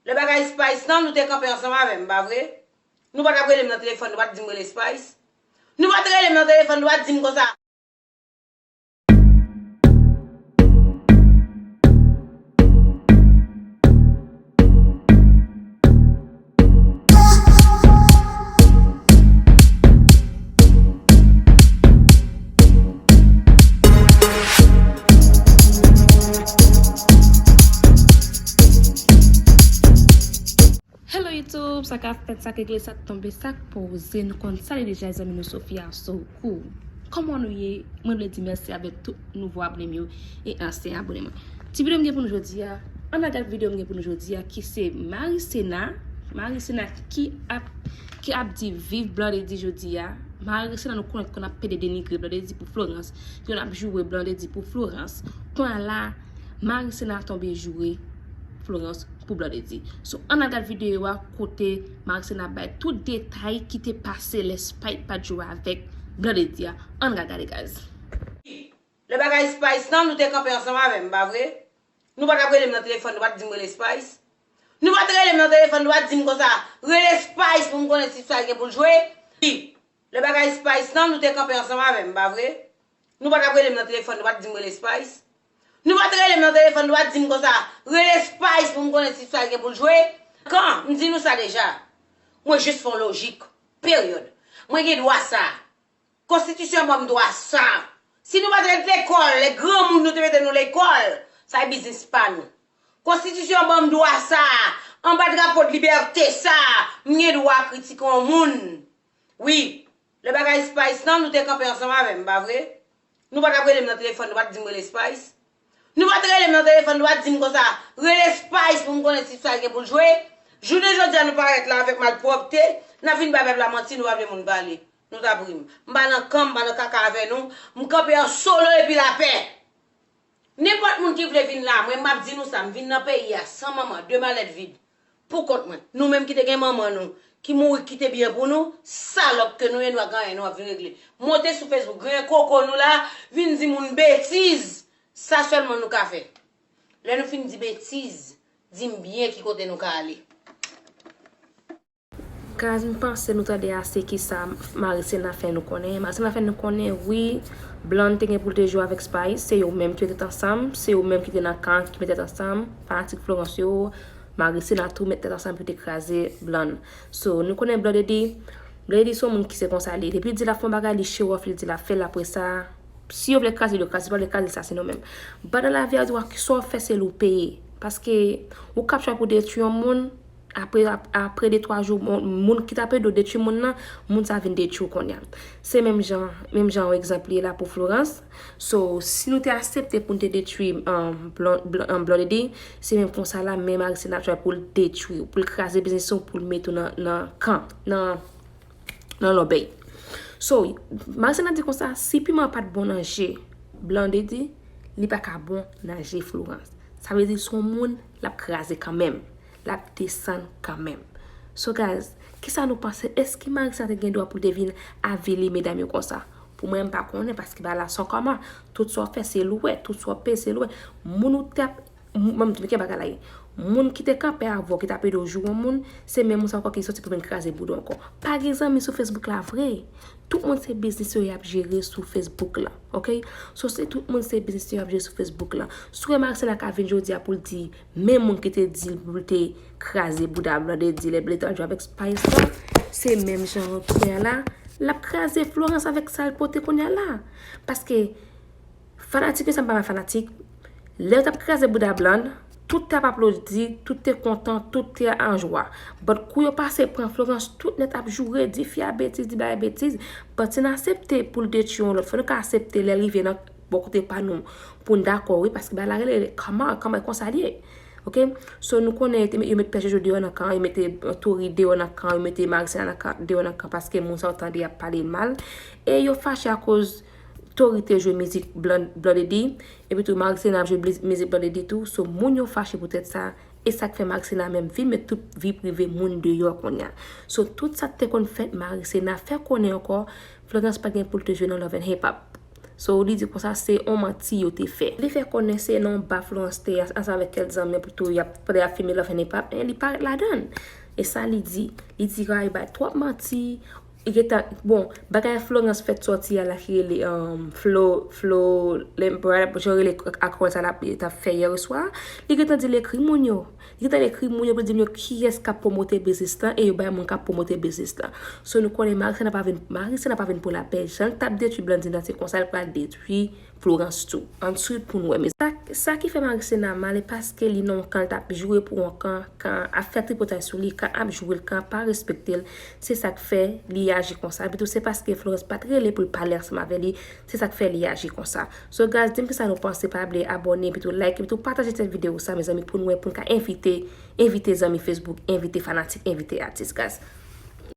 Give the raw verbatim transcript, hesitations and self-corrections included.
Lè bagay Spice nan, nou te kanpe ansanm avè m, pa vre? Nou pa t ap rele m nan telefòn, nou pa t di m rele Spice. Nou pa t rele m nan telefòn, nou pa t di m konsa. Hello YouTube, sa k ap fèt, sa k regle, sa k tonbe, sa k poze, nou konn sa li deja, zanmi nou Sophia Soukou. Kòman nou ye? Mwen vle di mèsi avèk tout nouvo abone m yo e ansyen abone mwen. Ti videyo m gen pou nou jodi a, ann al gad videyo m gen pou nou jodi a ki se Marisena, Marisena ki ap, ki ap di viv Blandedy jodi a. Marisena nou konnen konn ap pede denigre Blandedy pou Florence, ki konn ap joure Blandedy pou Florence. Kounye a la, Marisena tonbe joure Florence pou Blandedy. So, ann al gad videyo a kote Marisena bay tout detay ki te pase lè Spice pa t joure avèk Blandedy a. Ann al gade, guys. Lè bagay Spice nan, nou te kanpe ansanm avè m, pa vre? Nou pa t ap rele m nan telefòn, nou pa t di m rele Spice. Nou pa t rele m nan telefòn, nou pa t di m konsa, rele Spice pou m konnen si Spice gen pou l jwe. Wi. Lè bagay Spice nan, nou te kanpe ansanm avè m, pa vre? Nou pa t ap rele m nan telefòn, nou pa t di m rele Spice. Nou pa t rele m nan telefòn, nou pa t di m konsa, rele Spice pou m konnen si Spice gen pou l jwe. Kan? M di nou sa deja. Mwen jis fè yon lojik. Peryòd. Mwen gen dwa sa. Konstitisyon an ban m dwa sa. Si nou pa t ret lekòl, lè granmoun nou te mete nou lekòl, sa e biznis pa nou. Konstitisyon an ban m dwa sa. Anba drapo de libète sa, m gen dwa kritike yon moun. Wi, lè bagay Spice nan, nou te kanpe ansanm avè m, pa vre? Nou pa t ap rele m nan telefòn, nou pa t di m rele Spice. Nou pa t rele m nan telefòn, nou pa t di m konsa, rele Spice pou m konnen si Spice gen pou l jwe. Jounen jodi a, nou parèt la avèk malpwòpte, n ap vin bay pèp la manti, nou pa vle moun pale. Nou t ap ri m. M pa nan kan, m pa nan kaka avè nou. M kanpe an solo epi lapè. Nenpòt moun ki vle vin la, mwen m ap di nou sa, m vin nan peyi a san manman, de malèt vid, pou kont mwen. Nou menm ki te gen manman nou, ki mouri, ki kite byen pou nou, salòp ke nou ye, nou ap ganyen, nou ap vin regle. Monte sou Facebook, griyen koko nou la, vin di moun betiz. Sa sèlman nou ka fè. Lè nou fin di betiz, di m byen ki kote nou ka ale. Guys, m panse nou tande ase kisa Marisena fè nou konnen. Marisena fè nou konnen, wi, Blonde te gen pou l te jwe avèk Spice, se yo menm ki met tèt ansanm, se yo menm ki te nan kan ki met tèt ansanm, fanatik Florence yo, Marisena tou met tèt ansanm pou te kraze Blonde. So, nou konnen Blondedy, Blondedy se yon moun ki se konsa li ye. Depi l di l ap fè yon bagay, li show off, li di l ap fè l, apre sa, si yo vle kraze l, yo kraze, si yo pa vle kraze l, sa se nou menm. But nan lavi a, yo di w sa w fè, se li w peye. Paske ou kapab pou detwi yon moun, apre, ap-, apre de twa jou, moun, moun ki t ap ede w detwi moun nan, moun sa vin detwi w kounye a. Se menm jan, menm jan yon egzanp li ye la pou Florence. So, si nou te aksepte pou n te detwi, um, Blon-, Blon-, um, Blondedy, se menm konsa la, menm Marisena ap travay pou l detwi w, pou l kraze biznis ou, pou l mete w nan, nan kan, nan, nan lòbèy. So, Marisena di konsa, si piman pa t bon nan je Blondedy, li pa ka bon nan je Florence. Sa vle di, se yon moun l ap kraze kanmenm. L ap desann kanmenm. So, guys, kisa nou panse? Èske Marisena te gen dwa pou l te vin avili medam yo konsa? Pou mwen, m pa konnen, paske bagay la se yon kòman. Tout sa w fè, se li w wè. Tout sa w peye, se li w wè. Moun ou t ap, m-, ban m di w ki bagay la ye. Moun ki te kanpe avè w, ki t ap ede w joure yon moun, se menm moun sa ankò ki soti pou vin kraze bouda w ankò. Pa gen zanmi sou Facebook la vre. Tout moun se biznis yo y ap jere sou Facebook la, oke? So, se tout moun se biznis yo y ap jere sou Facebook la. Si w wè Marisena ka vin jodi a pou l di, menm moun ki te di l pou l te kraze bouda Blondedy lè Blondedy t ap jwe avèk Spice la, se menm jan kounye a la, l ap kraze Florence avèk sa l pote kounye a la. Paske fanatik yo, sa m pa mal fanatik, lè yo t ap kraze bouda Blonde, tout te ap aplodi, tout te kontan, tout te an jwa. But kou yo pase pran Florence, tout nèt ap joure, di fi a betiz, di bagay betiz. But si n aksepte pou l detwi yon lòt, fò nou ka aksepte lè l rive nan bò kote pa nou, pou n dakò, wi, paske bagay la rele kama, kama konsa l ye. Oke? So, nou konnen yo te, yo met Pè Jojo deyò nan kan, yo mete, uh, Tori deyò nan kan, yo mete Marisena nan kan, deyò nan kan, paske moun sa yo tande y ap pale l mal. E yo fache akoz Tori te jwe mizik Blon-, Blondedy, epi tou Marisena ap jwe bliz-, mizik Blondedy tou. So, moun yo fache poutèt sa, e sa k fè Marisena menm vin met tout vi prive moun deyò kounye a. So, tout sa k te konn fèt, Marisena fè konnen ankò, Florence pa gen pou l te jwe nan Love and Hip Hop. So, li di konsa se yon manti yo te fè. Li fè konnen se nan yon ba Florence te ye ansanm avèk kèk zanmi pou tou y ap, pandan y ap filme Love and Hip Hop, e li parèt ladan l. E sa li di, li di Ray bay twòp manti. Li gentan, bon, bagay Florence fèt sòti a la ki rele um, Flo, Flo, lè m pa rele, jan rele akòl sa l ap, t ap fè yè swa. Li gentan di l ekri moun yo. Li gentan ekri moun yo pou l di moun yo kiyès k ap pwomote biznis lan e yo bay moun k ap pwomote biznis lan. So nou konnen Marisena pa vin, Marisena pa vin pou lapè. Jan l t ap detwi Blandina se konsa l pral detwi Florence tou. Ann swiv pou n wè. Men sa, sa ki fè Marisena mal e paske li nan yon kan l t ap joure pou yon kan, kan ap fè tripotay sou li, kan ap joure l, kan pa respekte l. Se sa k fè li aji konsa. Epitou se paske Florence pa t rele pou l pale ansanm avè li. Se sa k fè li aji konsa. So guys, di m kisa nou panse, pa bliye abòne, epitou like, epitou pataje tèt videyo sa, mezanmi, pou n wè, pou n ka envite, envite zanmi Facebook, envite fanatik, envite atis, guys.